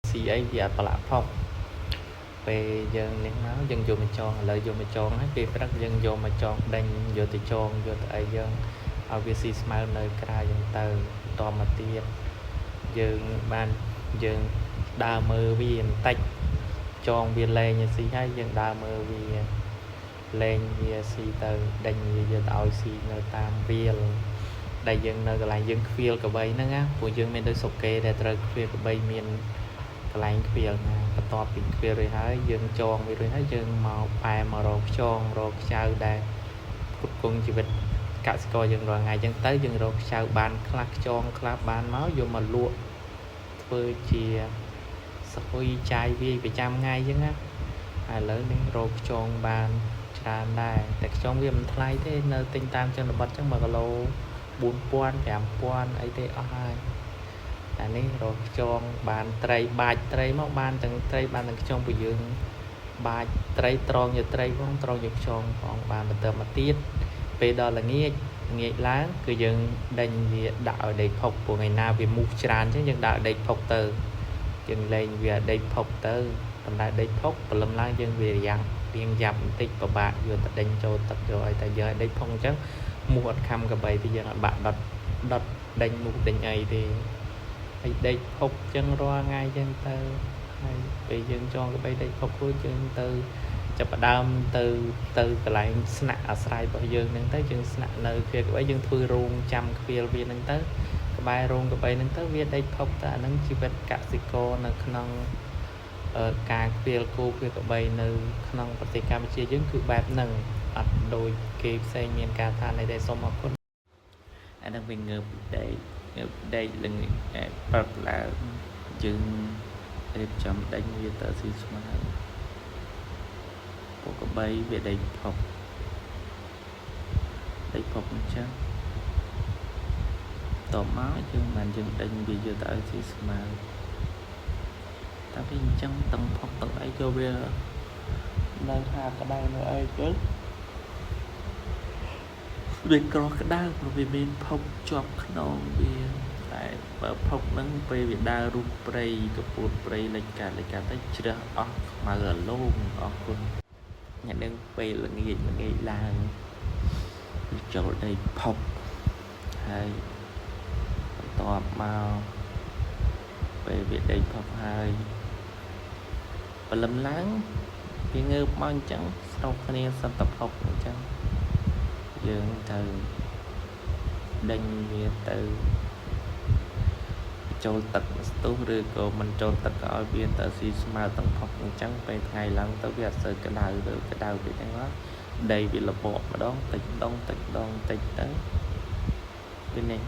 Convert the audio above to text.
ស៊ីអីវាអត់ប្រឡាក់ផុកពេលយើងនេះមកយើងយកមកចងឥឡូវយកមកចងហើយពេលព្រឹកយើងយកមកចងដេញយកទៅចងយកទៅអីយើងឲ្យវាស៊ីស្មៅនៅក្រៅយើងទៅបន្តមកទៀតយើងបានយើងដើរមើលវាបន្តិចចងវាលែងឲ្យស៊ីហើយយើងដើរមើលវាលែងវាស៊ីទៅដេញវាយកទៅឲ្យស៊ីនៅតាមវាលដែលយើងនៅកន្លែងយើងខ្វៀលក្របីហ្នឹងណាព្រោះយើងមានដូចស្រុកគេដែលត្រូវខ្វៀលក្របីមានកន្លែងខ្វៀលណាបន្ទាប់ពីខ្វៀលរួចហើយយើងចងវារួចហើយយើងមកបែរមករកខ្យងរកខ្ចៅដែលផ្គត់ផ្គង់ជីវិតកសិករយើងរាល់ថ្ងៃអញ្ចឹងទៅយើងរកខ្ចៅបានខ្លះខ្យងខ្លះបានមកយកមកលក់ធ្វើជាស្អុយចាយវាយប្រចាំថ្ងៃអញ្ចឹងណាឥឡូវនេះរកខ្យងបានច្រើនដែរតែខ្យងវាមិនថ្លៃទេនៅទិញតាមជនបទអញ្ចឹង1គីឡូ4000 5000អីទេអស់ហើយអានេះរកខ្យងបានត្រីបាច់ត្រីមកបានទាំងត្រីបានទាំងខ្យងពួកយើងបាច់ត្រីត្រងយកត្រីផងត្រងយកខ្យងផងបានបន្តមកទៀតពេលដល់ល្ងាចល្ងាចឡើងគឺយើងដេញវាដាក់ឲ្យដេកផុកព្រោះថ្ងៃណាវាមូសច្រើនអញ្ចឹងយើងដាក់ឲ្យដេកផុកទៅយើងលែងវាឲ្យដេកផុកទៅប៉ុន្តែដេកផុកព្រលឹមឡើងយើងវាយ៉ាងរៀងយ៉ាប់បន្តិចពិបាកយកទៅដេញចូលទឹកយកឲ្យតែយើងឲ្យដេកផុកអញ្ចឹងមូសអត់ខំកបីទេយើងអត់បាក់ដុតដុតដេញមូសដេញអីទេហើយដេកផុកចឹងរាល់ថ្ងៃចឹងទៅហើយពេលយើងចងកបីដេកផុករួចយើងទៅចាប់ផ្ដើមទៅទៅកន្លែងស្នាក់អាស្រ័យរបស់យើងហ្នឹងទៅយើងស្នាក់នៅខ្វៀលកបីយើងធ្វើរោងចាំខ្វៀលវាហ្នឹងទៅក្បែររោងកបីហ្នឹងទៅវាដេកផុកទៅអាហ្នឹងជីវិតកសិករនៅក្នុងការខ្វៀលគោខ្វៀលកបីនៅក្នុងប្រទេសកម្ពុជាយើងគឺបែបហ្នឹងអត់ដូចគេផ្សេងមានការថានៃទេសូមអរគុណអាហ្នឹងវាងើបដេកងើបដេកល្ងាចព្រឹកឡើងយើងរៀបចំដេញវាទៅស៊ីស្មៅពួកកបីវាដេកផុកដេកផុកអញ្ចឹងតមកយើងបានយើងដេញវាយកទៅឲ្យស៊ីស្មៅតែវាអញ្ចឹងទាំងផុកទាំងអីក៏វានៅហាក្តៅនៅអីទៅវាក្រក្តៅព្រោះវាមានផុកជាប់ខ្នងវាតែបើផុកហ្នឹងពេលវាដើររុះព្រៃកពូតព្រៃលិចកាត់លិចកាត់ទៅជ្រះអស់ខ្មៅអាលងអរគុណអ្នកនឹងពេលល្ងាចល្ងាចឡើងវាចូលដីផុកហើយបន្ទាប់មកពេលវាដេកផុកហើយព្រលឹមឡើងវាងើបមកអញ្ចឹងស្រុកគ្នាសត្វតផុកអញ្ចឹងយើងទៅដេញវាទៅចូលទឹកស្ទុះឬក៏មិនចូលទឹកក៏ឲ្យវាទៅស៊ីស្មៅទាំងផុកអញ្ចឹងពេលថ្ងៃឡើងទៅវាអត់សូវក្តៅទៅក្តៅពេកហ្នឹងមកដីវារបកម្ដងតិចម្ដងតិចម្ដងតិចទៅវានេះ